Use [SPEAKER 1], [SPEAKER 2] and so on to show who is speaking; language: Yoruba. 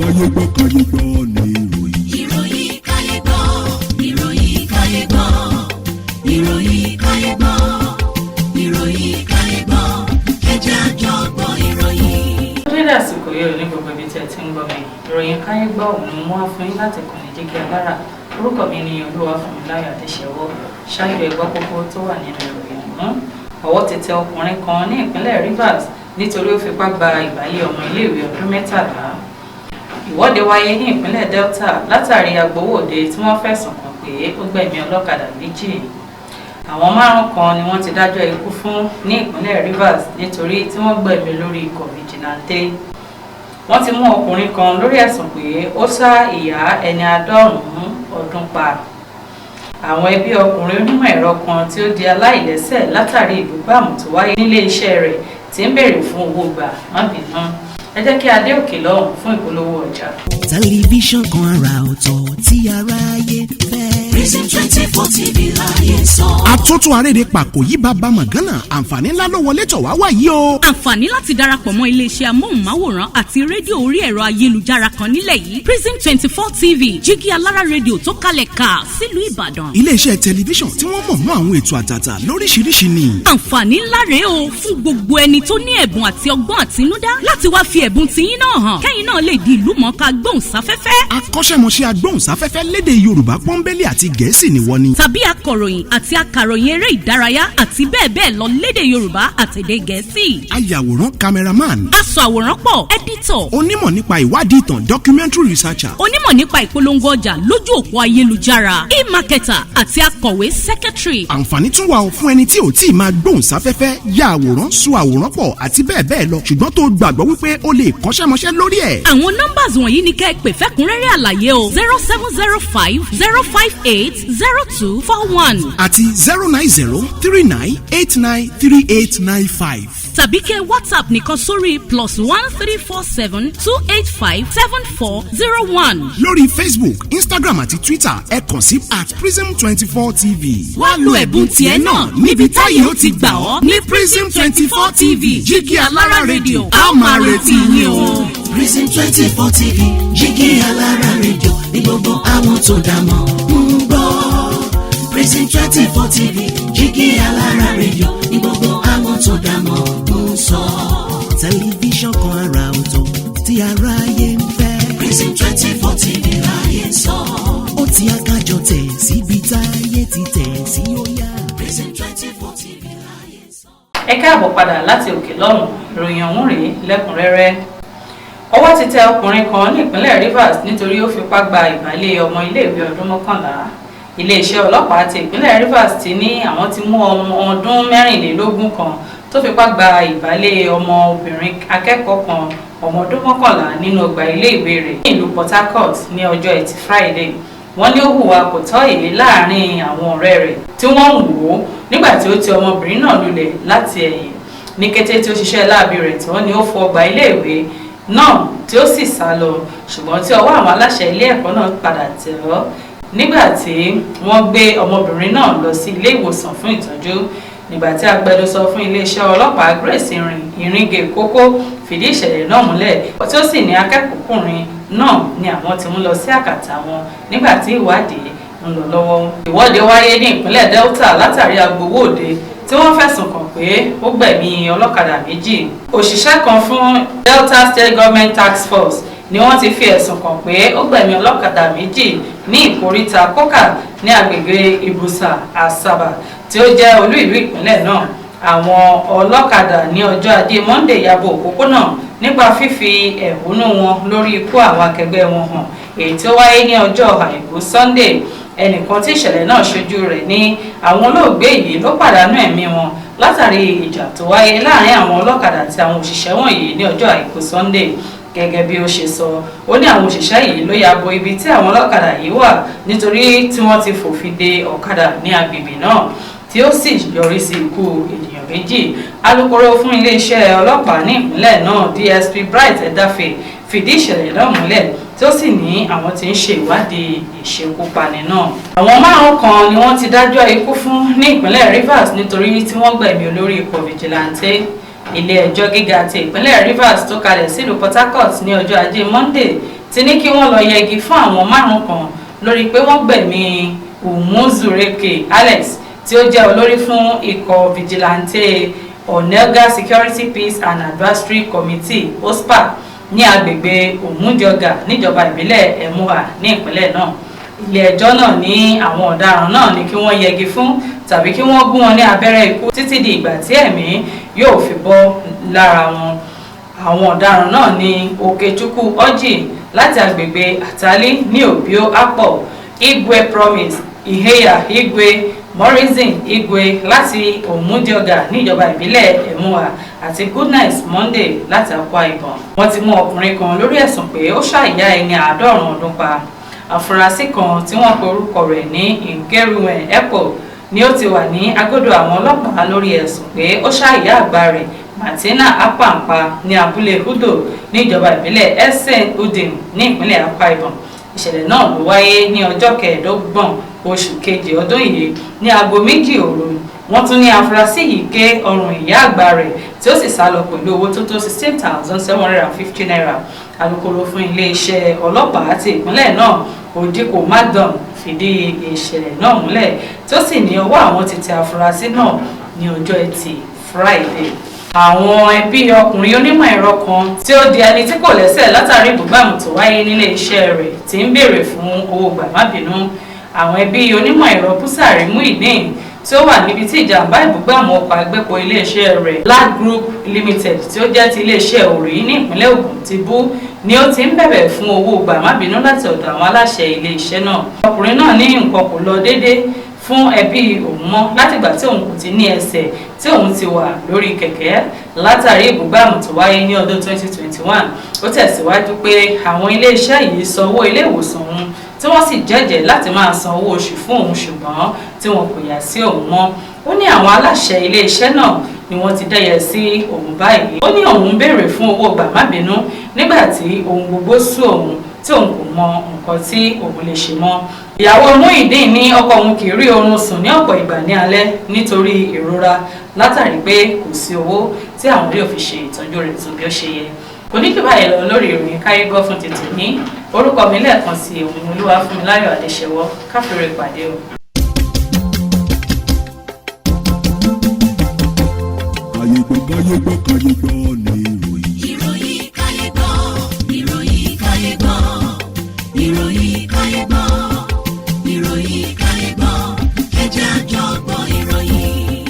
[SPEAKER 1] Káyé gbọ́, káyé gbọ́ ní ìròyìn.
[SPEAKER 2] Ìròyìn káyé gbọ́, ìròyìn káyé gbọ́, ìròyìn káyé gbọ́, ìròyìn káyé gbọ́, ẹ jẹ́ a jọ gbọ́ ìròyìn.
[SPEAKER 3] Dédé àsìkò yìí ò ní gbogbo ibi tí ẹ ti ń gbọ́ mi. Ìròyìn káyé gbọ́ òun ni mo wá fún yín láti kàn ní Jígí Alára. Orúkọ mi ni Olúwafúnmiláyọ̀ Adéṣẹwọ́. Ṣáájú, ẹ gbọ́ kókó tó wà nínú ìròyìn ọ̀hún. Ọwọ́ ti tẹ ọkùnrin kan ní ìpínlẹ̀ Rivers nítorí ó fipá gba ìbálé ọmọ iléèwé ọdún 13. Ìwọ́de wáyé ní ìpínlẹ̀ Delta látàrí agbowóde tí wọ́n fẹ̀sùn kàn pé ó gbẹ̀mí ọlọ́kadà méjì. Àwọn márùn kan ni wọ́n ti dájọ́ ikú fún ní ìpínlẹ̀ Rivers nítorí tí wọ́n gbẹ̀mí lórí ikọ̀ vigilante. Wọ́n ti mú ọkùnrin kan lórí ẹ̀sùn pé ó sá ìyá ẹni 90 ọdún pa. Àwọn ẹbí ọkùnrin onímọ̀ ẹ̀rọ kan tí ó di aláìlẹ́sẹ̀ látàrí ìbúgbàmù tó wáyé nílé iṣẹ́ rẹ̀ tí ń béèrè fún owó gbà má bínú. Ẹ jẹ́ kí a dé òkè lọ́hùn fún ìpolówó ọjà.
[SPEAKER 4] Tẹlifíṣàn kan àrà ọ̀tọ̀ tí aráyé fẹ́.
[SPEAKER 2] Prism 24 TV láyé sọ.
[SPEAKER 5] Àtúntò àrèrè pàkó yí bàbá mọ̀gánà, àǹfààní ńlá ló wọlé tọ̀ wá wá yìí o.
[SPEAKER 6] Àǹfààní láti darapọ̀ mọ́ iléeṣẹ́ amóhùnmáwòrán àti rédíò orí ẹ̀rọ ayélujára kan nílẹ̀ yìí, Prism 24 TV, jígí alára rédíò tó kalẹ̀ ká sílùú Ìbàdàn.
[SPEAKER 5] Iléeṣẹ́ tẹlifíṣàn tí wọ́n mọ̀ mọ́ àwọn ètò àtàtà lóríṣiríṣi ni.
[SPEAKER 6] Àǹfààní ńlá rèé o fún gbogbo ẹni tó ní ẹ̀bùn àti ọgbọ́n àtinúdá láti wá fi ẹ̀bùn tiyín náà hàn, kẹ́yìn náà lè di ìlú mọ̀ọ́ká gbóhùnsáfẹ́fẹ́.
[SPEAKER 5] Akọ́ṣẹ́mọṣẹ́ agbóhùnsáfẹ́fẹ́ lédè Yorùbá pọ́nbélé àti Gẹ̀ẹ́sì ni wọ́n ní.
[SPEAKER 6] Tàbí akọ̀ròyìn àti akàròyìn eré ìdárayá àti bẹ́ẹ̀ bẹ́ẹ̀ lọ lédè Yorùbá àtèdè Gẹ̀ẹ́sì.
[SPEAKER 5] Ayàwòrán, cameraman.
[SPEAKER 6] Aṣọ àwòrán pọ̀, editor.
[SPEAKER 5] Onímọ̀ nípa ìwádìí ìtàn, documentary researcher.
[SPEAKER 6] Onímọ̀ nípa ìpolongo ọjà lójú òpó ayélujára, e-marketer, àti akọ̀wé, secretary.
[SPEAKER 5] Àǹfààní tún wà fún ẹni tí ò tí ì máa gbóhùnsáfẹ́fẹ́, ya àwòrán, sọ àwòrán pọ̀ àti bẹ́ẹ̀ bẹ́ẹ̀ lọ, ṣùgbọ́n tó gbàgbọ́ wípé ó lè kọ́ṣẹ́mọṣẹ́ lórí ẹ̀.
[SPEAKER 6] Àwọn numbers wọ̀nyí ni kẹ́ ẹ pè fẹ́kúnrẹ́rẹ́ àlàyé o: 07050580241
[SPEAKER 5] àti 09039893895.
[SPEAKER 6] Tàbí kẹ́ WhatsApp nìkan sórí +13472857401.
[SPEAKER 5] Lórí Facebook, Instagram àti Twitter, ẹ kàn sí @prism24tv.
[SPEAKER 6] Wá lo ẹ̀bùn tiẹ̀ náà níbi táyé ó ti gbà ọ́ ní Prism 24 TV, jígí alára rédíò. A ó máa retí yín o.
[SPEAKER 4] Prism 24 TV, jígí alára rédíò ní gbogbo àwọn tó dá mọ̀ ń gbọ́. Prism 24 TV, jígí alára rédíò ní gbogbo àwọn tó dá mọ̀ ń sọ. Tẹlifíṣàn kan àrà ọ̀tọ̀ tí aráyé ń fẹ́.
[SPEAKER 2] Prism 24 TV láyé sọ.
[SPEAKER 4] Ó ti akájọ tẹ̀ síbi táyé ti tẹ̀ sí ó yá.
[SPEAKER 2] Prism 24 TV láyé sọ.
[SPEAKER 3] Ẹ káàbọ̀ padà láti òkè lọ́hùn. Ìròyìn ọ̀hún rèé lẹ́kùnrẹ́rẹ́. Ọwọ́ ti tẹ ọkùnrin kan ní ìpínlẹ̀ Rivers nítorí ó fipá gba ìbálé ọmọ iléèwé ọdún 11. Iléeṣẹ́ ọlọ́pàá ti ìpínlẹ̀ Rivers ti ní àwọn ti mú ọmọ ọdún 24 kan tó fipá gba ìbálé ọmọ obìnrin akẹ́kọ̀ọ́ kan, ọmọ ọdún 11, nínú ọgbà iléèwé rẹ̀ ní ìlú Port Harcourt ní ọjọ́ Ẹtì Friday. Wọ́n ní ó hùwà kò tọ́ èyí láàrin àwọn ọ̀rẹ́ rẹ̀ tí wọ́n ń wò ó nígbà tí ó ti ọmọbìnrin náà lulẹ̀ láti ẹ̀yìn. Ní kété tí ó ṣiṣẹ́ láabi rẹ̀ tán ni ó fọ ọgbà iléèwé náà tí ó sì sá lọ, ṣùgbọ́n tí ọwọ́ àwọn aláṣẹ ilé ẹ̀kọ́ náà padà tẹ̀ ọ́ nígbà tí wọ́n gbé ọmọbìnrin náà lọ sí ilé ìwòsàn fún ìtọ́jú. Nígbà tí agbẹnusọ fún iléeṣẹ́ ọlọ́pàá, Grace Iringe Koko, fìdí ìṣẹ̀lẹ̀ náà múlẹ̀, tí ó sì ní akẹ́kọ̀ọ́kùnrin náà ni àwọn ti mú lọ sí àkàtà wọn nígbà tí ìwádìí ń lọ lọ́wọ́. Ìwọ́de wáyé ní ìpínlẹ̀ Delta látàrí agbowóde tí wọ́n fẹ̀sùn kàn pé ó gbẹ̀mí ọlọ́kadà méjì. Òṣìṣẹ́ kan fún Delta State Government Task Force ni wọ́n ti fi ẹ̀sùn kàn pé ó gbẹ̀mí ọlọ́kadà méjì ní ìkóríta Kókà ní agbègbè Ibùsà, Asaba, tí ó jẹ́ olú ìlú ìpínlẹ̀ náà. Àwọn ọlọ́kadà ní ọjọ́ Ajé Monday ya bo òpópónà nípa fífi ẹ̀hónú wọn lórí ikú àwọn akẹgbẹ́ wọn hàn, èyí tí ó wáyé ní ọjọ́ Àìkú Sunday. Ẹnìkan tí ìṣẹ̀lẹ̀ náà ṣojú rẹ̀ ní àwọn olóògbé yìí ló pàdánù ẹ̀mí wọn látàrí ìjà tó wáyé láàrin àwọn ọlọ́kadà àti àwọn òṣìṣẹ́ wọ̀nyí ní ọjọ́ Àìkú Sunday. Gẹ́gẹ́ bí ó ṣe sọ, ó ní àwọn òṣìṣẹ́ yìí ló ya bo ibi tí àwọn ọlọ́kadà yìí wà nítorí tí wọ́n ti fòfin de ọ̀kadà ní agbègbè náà, tí ó sì yọrí sí ikú ènìyàn méjì. Alūkkóró fún iléeṣẹ́ ọlọ́pàá ní ìpínlẹ̀ náà, DSP Bright Edafe, fìdí ìṣẹ̀lẹ̀ náà múlẹ̀, tí ó sì ní àwọn tí ń ṣe ìwádìí ìṣekúpani náà. Àwọn márùn kan ni wọ́n ti dájọ́ ikú fún ní ìpínlẹ̀ Rivers nítorí tí wọ́n gbẹ̀mí olórí ikọ̀ vigilante. Ilé ẹjọ́ gíga ti ìpínlẹ̀ Rivers tó kalẹ̀ sílùú Port Harcourt ní ọjọ́ Ajé Monday ti ti ní kí wọ́n lọ yẹgi fún àwọn márùn kan lórí pé wọ́n gbẹ̀mí Umuzureke Alex, tí ó jẹ́ olórí fún ikọ̀ vigilante Onelga Security Peace and Advisory Committee, OSPAC, ní agbègbè Òmùdíọ̀gà níjọba ìbílẹ̀ Ẹ̀múhà ní ìpínlẹ̀ náà. Ilé ẹjọ́ náà ní àwọn ọ̀daràn náà ní kí wọ́n yẹgi fún tàbí kí wọ́n gún wọn ní abẹ́rẹ́ ikú títí di ìgbà tí ẹ̀mí yóò fi bọ́ lára wọn. Àwọn ọ̀daràn náà ní Okechukwu Orji láti agbègbè Àtàlí ní Obio Akpor, Igwe Promise Iheya Igwe, Morrison Igwe láti Òmùdíọ̀gà níjọba ìbílẹ̀ Ẹ̀múà àti Goodness Monday láti Akwa Ibom. Wọ́n ti mú ọkùnrin kan lórí ẹ̀sùn pé ó ṣá ìyá ẹni 90 ọdún pa. Àfúrásì kan tí wọ́n pe orúkọ rẹ̀ ní Nkeruen Ekpo ni ó ti wà ní agodo àwọn ọlọ́pàá lórí ẹ̀sùn pé ó ṣá ìyá àgbà rẹ̀ Martina Apampa ní abúlé Udo níjọba ìbílẹ̀ Essen Udin ní ìpínlẹ̀ Akwa Ibom. Ìṣẹ̀lẹ̀ náà ló wáyé ní ọjọ́ 25 oṣù kejì ọdún yìí ní aago 2 òru. Wọ́n tún ní afurasí yìí gé ọrùn ìyá àgbà rẹ̀ tí ó sì sá lọ pẹ̀lú owó tó tó 16,750 naira. Alukoro fún iléeṣẹ́ ọlọ́pàá ti ìpínlẹ̀ náà, Odiko Magdon, fìdí ìṣẹ̀lẹ̀ náà múlẹ̀ tí ó sì ní ọwọ́ àwọn ti tẹ afurasí náà ní ọjọ́ Ẹtì Friday. Àwọn ẹbí ọkùnrin onímọ̀ ẹ̀rọ kan tí ó di ẹni tí kò lẹ́sẹ̀ látàrí ìbúgbàmù tó wáyé nílé iṣẹ́ rẹ̀ tí ń béèrè fún owó gbàmábìínú. Àwọn ẹbí onímọ̀ ẹ̀rọ Búsàrí Muideen tí ó wà níbi tí ìjàmbá ìbúgbàmù ọkọ̀ agbépo iléeṣẹ́ rẹ̀ Lad Group Limited tí ó jẹ́ ti iléeṣẹ́ Òrí ní ìpínlẹ̀ Ògùn ti bú ni ó ti ń bẹ̀bẹ̀ fún owó gbàmábìínú láti ọ̀dọ̀ àwọn aláṣẹ iléeṣẹ́ náà. Ọkùnrin náà ní nǹkan kò lọ déédé fún ẹbí òun mọ́ látìgbà tí òun kò ti ní ẹsẹ̀ tí òun ti wà lórí kẹ̀kẹ́ látàrí ìbúgbàmù tó wáyé ní ọdún 2021. Ó tẹ̀síwájú pé àwọn iléeṣẹ́ yìí san owó ilé ìwòsàn òun tí wọ́n sì jẹ́jẹ̀ẹ́ láti máa san owó oṣù fún òun, ṣùgbọ́n tí wọn kò yà sí òun mọ́. Ó ní àwọn aláṣẹ iléeṣẹ́ náà ni wọ́n ti dẹ́yẹ sí òun báyìí. Ó ní òun ń béèrè fún owó gbàmábìínú nígbà tí ohun gbogbo sú òun tí òun kò mọ nǹkan tí òun lè ṣe mọ́. Ìyàwó Muideen ní ọkọ òun kì í rí oorun sùn ní ọ̀pọ̀ ìgbà ní alẹ́ nítorí ìrora látàrí pé kò sí owó tí àwọn yóò fi ṣe ìtọ́jú rẹ̀ tó bí ó ṣe yẹ. Kò ní jù báyìí lọ lórí ìròyìn Káyé Gbọ́ fún tètè ní. Orúkọ mi lẹ́ẹ̀kan sí òun Olúwafúnmiláyọ̀ Adéṣẹwọ́. Káfíńrè pàdé o.
[SPEAKER 1] Káyé gbọ́, káyé gbọ́, káyé gbọ́ ni.